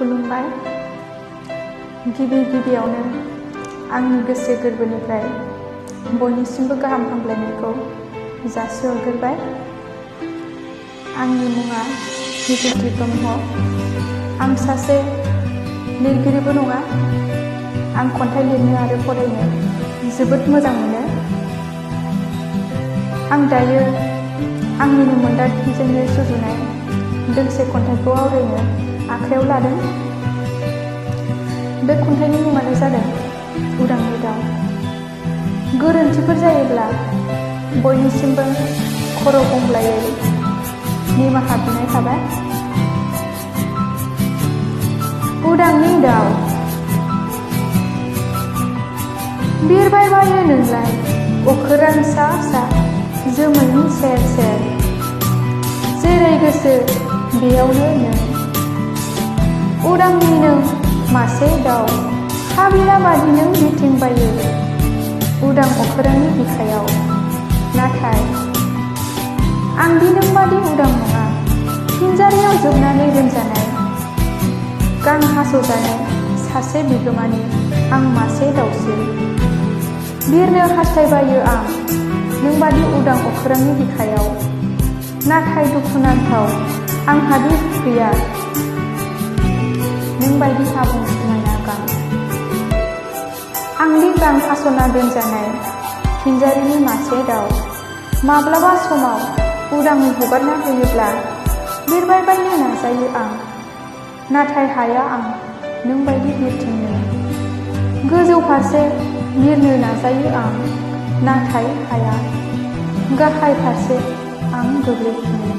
खुलुमबाय। गिबियावनो आंनि गोसो गोरबोनिफ्राय बयनिसिमबो गाहाम हामलायनायखौ जासिहरग्रोबाय। आंनि मुङा निजुति ब्रह्म। आं सासे लिरगिरिबो नङा। आं खन्थाइ लिरनो आरो फरायनो जोबोद मोजां मोनो। आं दायो आंनिनो मोन्दांथिजोंनो सुजुनाय दोंसे खन्थाइखौ आवरायनो आखायाव लादों। बे खन्थाइनि मुङानो जादों उदांनि दाउ। गोरोन्थिफोर जायोब्ला बयनिसिमबो खर' गंग्लायै निमाहा बिनाय थाबाय। उदांनि दाउ बिरबाय बायो नोंलाय अखोरां सा सा जोमैनि सेर सेर, जेरै गोसो बेयावनो नों। उदांनि नों मासे दाउ, हाबिला बादि नों बिरथिंबायो उदां अखोरांनि बिखायाव। नाथाय आंदि नों बादि उदां नङा, फिनजारियाव जोबनानै दोनजानाय, गां हास'जानाय सासे बिगोमानि आं मासे दाउसो। बिरनो हास्थायबायो आं नों बादि उदां अखोरांनि बिखायाव। नाथाय दुखुनांथाव आंहादि गैया नों बायदि आबुं समायना गां। आंदि गां हास'ना दोनजानाय फिनजारिनि मासे दाउ। माब्लाबा समाव उदाङै हगारना होयोब्ला बिरबाय बायनो नाजायो आं, नाथाय हाया आं नों बायदि बिरथिंनो। गोजौ फारसे बिरनो नाजायो आं, नाथाय हाया, गाहाय फारसे आं गोग्लैफिनो।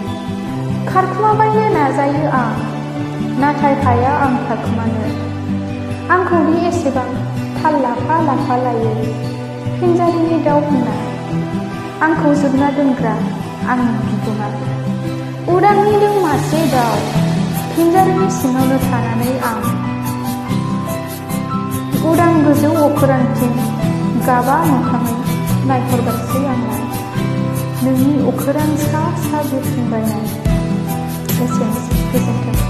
खारखोमाबायनो नाजायो आं, नाथाय हाया आं खारखोमानो। आंखौदि एसेबां थाल लाफा लाफा लायो फिनजारिनि दाउ होनना, आंखौ जोबना दोनग्रा आंनि बिगोमा। उदांनि नों मासे दाउ, फिनजारिनि सिङावनो थानानै आं उदां गोजौ अखोरांथिं गाबा मोखाङै नायहरबायसै आंलाय नोंनि अखोरां सा सा बिरथिंबायनाय। एसेनोसै, गोजोन्थों।